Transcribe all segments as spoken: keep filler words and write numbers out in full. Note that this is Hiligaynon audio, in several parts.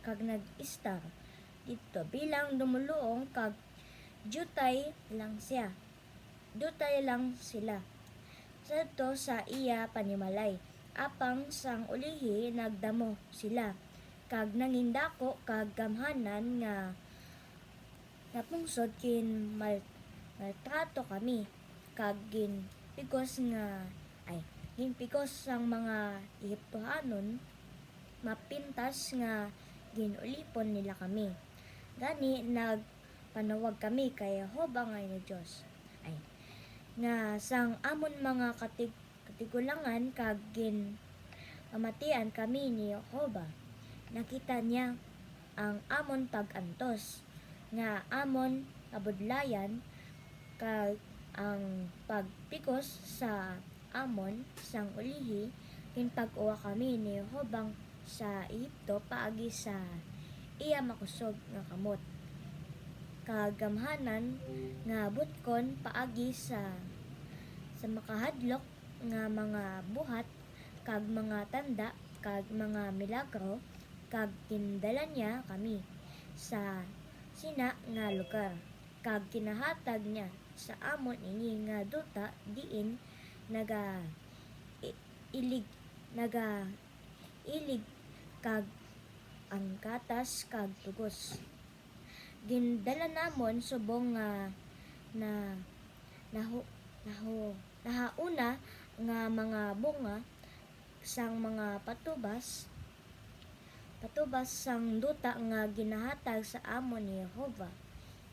kag nag-istar didto bilang dumoluong, kag diutay lang siya. Diutay lang sila sadto sa iya panimalay. Apang sang ulihi nagdamo sila, kag nangindako kag gamhanan nga napungsod, ginmal-, maltrato kami, kag ginpigos nga, ay, ginpigos sang mga Egiptohanon, mapintas nga gin-ulipon nila kami. Gani, nagpanawag kami kay Jehovah nga inyo Dios, ay, nga sang amon mga katig-, katigulangan, kag ginpamatian kami ni Jehovah. Nakita niya ang amon pag-antos, nga amon kabudlayan, kag ang pagpigos sa amon. Sang ulihi, ginpag-uwa kami ni Jehovah sa Egipto paagi sa iya makusog nga kamot, kag gamhanan nga butkon paagi sa, sa makahadlok nga mga buhat, kag mga tanda, kag mga milagro, kag gindala niya kami sa sina nga lugar, kag ginahatag niya sa amon ini nga duta diin naga-, i-, ilig, naga-, ilig kag ang gatas kag tugos. Gindala namon subong nga na, nahu-, nahu-, nahauna nga mga bunga sang mga patubas, patubas sang duta nga ginahatag sa amon ni Jehovah.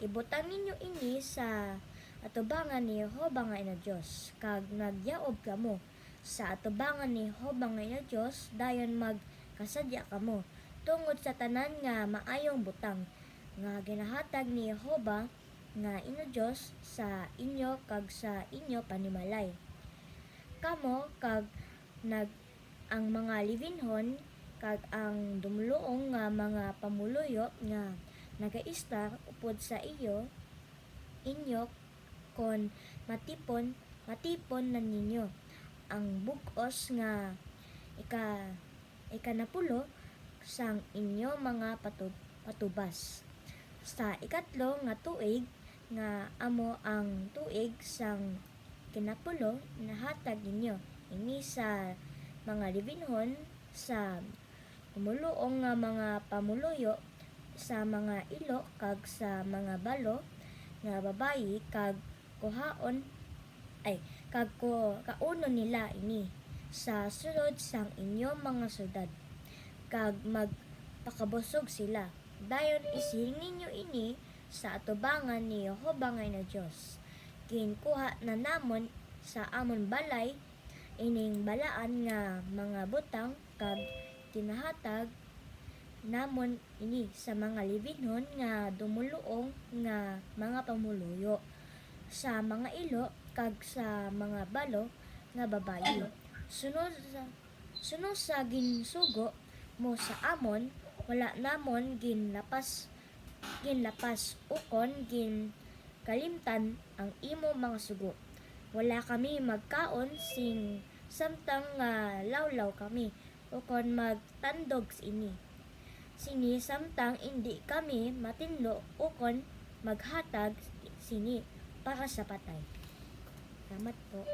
Ibutang ninyo ini sa atubangan ni Jehovah nga inyo Dios, kag nagyaob kamo sa atubangan ni Jehovah nga inyo Dios, dayon magkasadya kamo tungod sa tanan nga maayong butang nga ginahatag ni Jehovah nga inyo Dios sa inyo kag sa inyo panimalay. Kamo kag nag-, ang mga Levinhon kag ang dumoluong nga mga pamoluyo nga nagaistar upod sa iyo, inyo, kon matipon, matipon na ninyo ang bug-os nga ika-, ikanapulo sang inyo mga patu-, patubas. Sa ikatlo nga tuig, nga amo ang tuig sang kinapulo, nahatag ninyo ini sa mga Levinhon, sa dumoluong nga mga pamoluyo, sa mga ilo, kag sa mga balo nga babayi, kag kuhaon, ay, kag ku-, kaunon nila ini sa sulod sang inyo mga syudad, kag magpakabusog sila. Dayon isiling ninyo ini sa atubangan ni Jehovah nga inyo Dios: Ginkuha na namon sa amon balay ining balaan nga mga butang, kag ginahatag namon ini sa mga Levinhon nga dumoluong nga mga pamoluyo, sa mga ilo, kag sa mga balo nga babayi. Sunod sa, sunod sa ginsugo mo sa amon, wala namon ginlapas, ginlapas ukon ginkalimtan ang imo mga sugo. Wala kami magkaon sing samtang nga lawlaw kami, ukon magtandog sini, sini samtang indi kami matinlo ukon maghatag sini para sa patay. Salamat po.